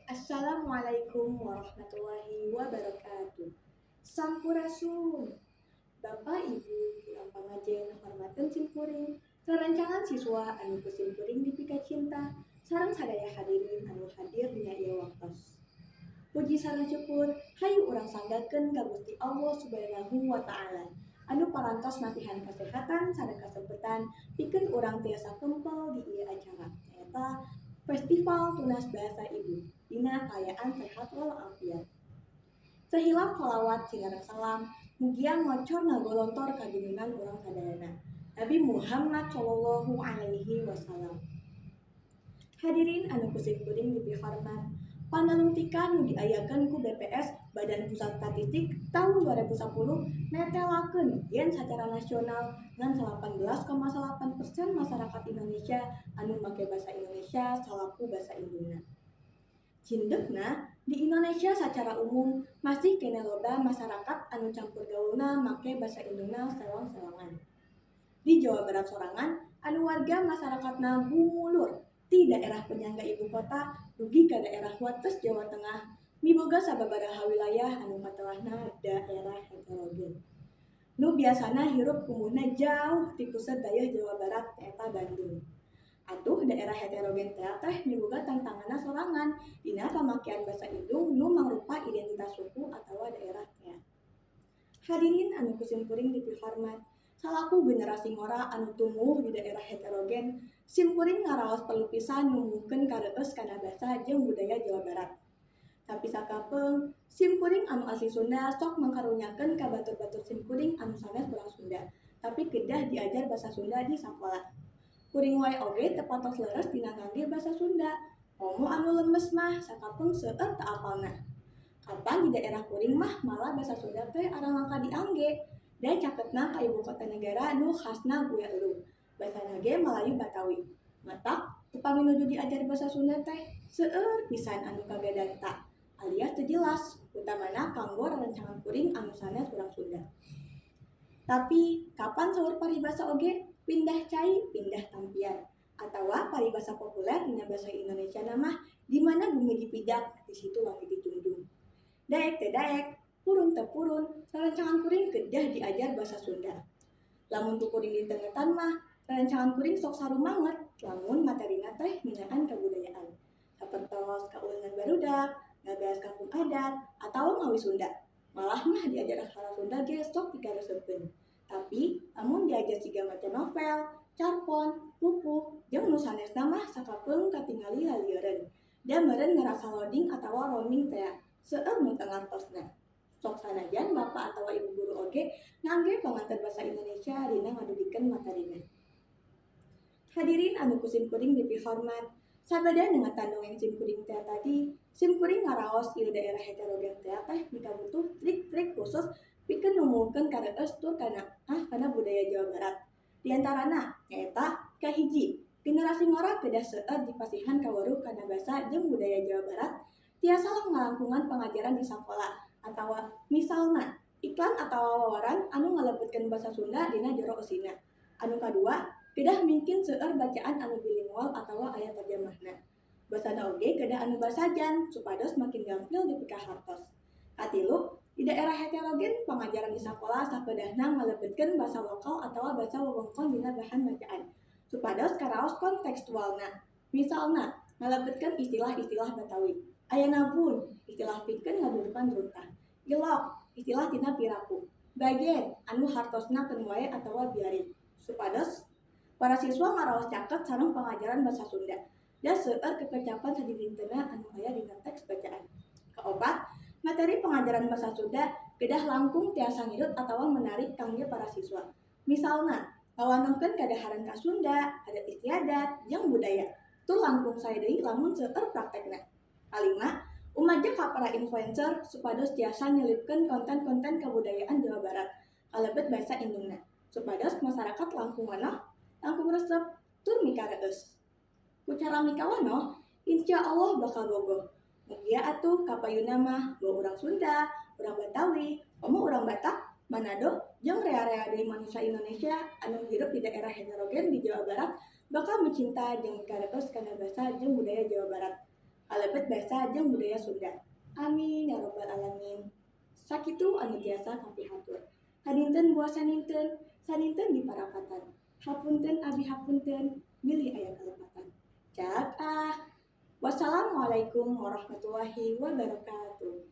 Assalamualaikum warahmatullahi wabarakatuh. Sampurasun. Bapak, Ibu, Gilang Pangajen, hormaten simkuring, rerencangan siswa anu ku simkuring dipika cinta, sareng sadaya hadirin anu hadir dina ieu waktos. Puji sareng syukur hayu urang sanggakeun ka Gusti Allah Subhanahu wa Ta'ala anu parantos masihan kesehatan sareng kasempetan pikeun urang tiasa kempel di ieu acara, nyaeta Festival Tunas Bahasa Ibu, dina kaayaan sehat walafiat. Sahilap sholawat sinareng salam mugia ngocor ngagolontor ka junjungan urang sadayana, Nabi Muhammad Shallallahu Alaihi Wasallam. Hadirin anu ku simkuring dipihormat, panalungtikan nu diayakeun ku BPS, Badan Pusat Statistik, tahun 2010 netelakeun yen sacara nasional ngan 18,8% masyarakat Indonesia anu make basa Indonesia salaku basa indungna. Cindekna, di Indonesia sacara umum masih keneh loba masyarakat anu campur gaulna make basa indungna sewang-sewangan. Di Jawa Barat sorangan anu warga masyarakatna bumulur ti daerah penyangga ibu kota dugi ka daerah wates Jawa Tengah, miboga sababaraha wilayah anu katelahna daerah heterogen. Nu biasana hirup kumuhna jauh ti pusat dayeuh Jawa Barat, nyaeta Bandung. Atuh, daerah heterogen teh miboga tangtanganna sorangan dina pamakean basa indung nu mangrupa identitas suku atawa daerah teh. Hadirin anu ku simkuring dipihormat, salaku generasi ngora anu tumuwuh di daerah heterogen, simkuring ngaraos perlu pisan numbuhkeun kareueus kana basa jeung budaya Jawa Barat. Tapi sakapeung, simkuring anu asli Sunda sok mangkarunyakeun ka batur-batur simkuring anu sanes urang Sunda, tapi kedah diajar basa Sunda di sakola. Kuring wae oge teu patos leres dina ngangge basa Sunda. Komo anu lemes mah, sakapeung seueur teu apalna. Kapan di daerah kuring mah malah basa Sunda teh arang langka diangge. Da caketna ka ibu kota negara nu khasna gue elu. Basana ge Malayu Batawi. Matak upami nuju diajar basa Sunda teh seueur pisan anu kagadanta alias teu jelas, utamana kanggo rerencangan kuring anu sanes urang Sunda. Tapi kapan saur paribasa oge, pindah cai pindah tampian, atawa paribasa populer dina basa Indonesia mah, di mana bumi dipijak, di situ langit dijunjung. Daek teu daek, purun teu purun, rerencangan kuring kedah diajar basa Sunda. Lamun ku kuring ditengetan mah, rerencangan kuring sok sarumanget lamun materina teh ngeunaan kabudayaan. Sapertos kaulinan barudak, ngabahas kampung adat, atawa ngawi Sunda. Malah mah diajar aksara Sunda ge sok dikaresepkeun. Tapi lamun diajar siga maca novel, carpon, pupuh, jeung nu sanesna mah sakapeung katingali lalieureun. Da meureun ngarasa loading atawa roaming tea, seueur nu teu ngartosna. Sok sanajan bapak atawa ibu guru oge ngangge pangantar basa Indonesia dina ngadugikeun materina. Hadirin anu ku simkuring dipihormat, sabada nengetan dongeng simkuring teh tadi, simkuring ngaraos ieu daerah heterogen teh teh mikabutuh trik-trik khusus pikeun numbuhkeun kareueus tur kana budaya Jawa Barat. Di antarana nyaeta kahiji, generasi ngora kedah seueur dipasihan kaweruh kana basa jeung budaya Jawa Barat, tiasa ngalangkungan pangajaran di sakola atawa misalna iklan atawa wawaran anu ngalebetkeun basa Sunda dina jero eusina. Anu kadua, kedah mingkin seueur bacaan anu bilingual atawa aya terjemahna. Basana oge kedah anu basajan supados makin gampil dipikahartos. Katilu, di daerah heterogen pangajaran di sakola sakedahna ngalebetkeun basa lokal atawa basa wewengkon dina bahan bacaan supados karaos kontekstualna. Misalna ngalebetkeun istilah-istilah Betawi. Aya nabun, istilah pikeun ngadurukan runtah. Ilok, istilah tina piraku. Bagen, anu hartosna keun wae atawa biarin. Supados para siswa ngaraos caket sareng pangajaran basa Sunda. Da seueur kekecapan sadidintenna anu aya dina teks bacaan. Kaopat, materi pengajaran basa Sunda kedah langkung tiasa ngidut atawa menarik kangge para siswa. Misalna, ngawanohkeun kadaharan khas Sunda, adat istiadat, jeung budaya. Tur langkung sae deui lamun seueur praktekna. Kalima, umajak ka para influencer supados tiasa nyelipkeun konten-konten kabudayaan Jawa Barat kalebet basa indungna, supados masyarakat langkung wanoh, langkung resep, tur mikareueus. Ku cara mikawanoh, insya Allah bakal bogoh. Mugia atuh kapayunna mah bau urang Sunda, urang Betawi, komo urang Batak, Manado, jeung rea-rea deui manusia Indonesia anu hirup di daerah heterogen di Jawa Barat bakal micinta jeung mikareueus kana basa jeung budaya Jawa Barat. Kalebet basa jeung budaya Sunda. Amin ya robbal alamin. Sakitu anu tiasa kapihatur. Kadinten buah saninten, saninten di parapatan. Hapunten abi hapunten, bilih aya kalepatan. Cak ah. Wassalamualaikum warahmatullahi wabarakatuh.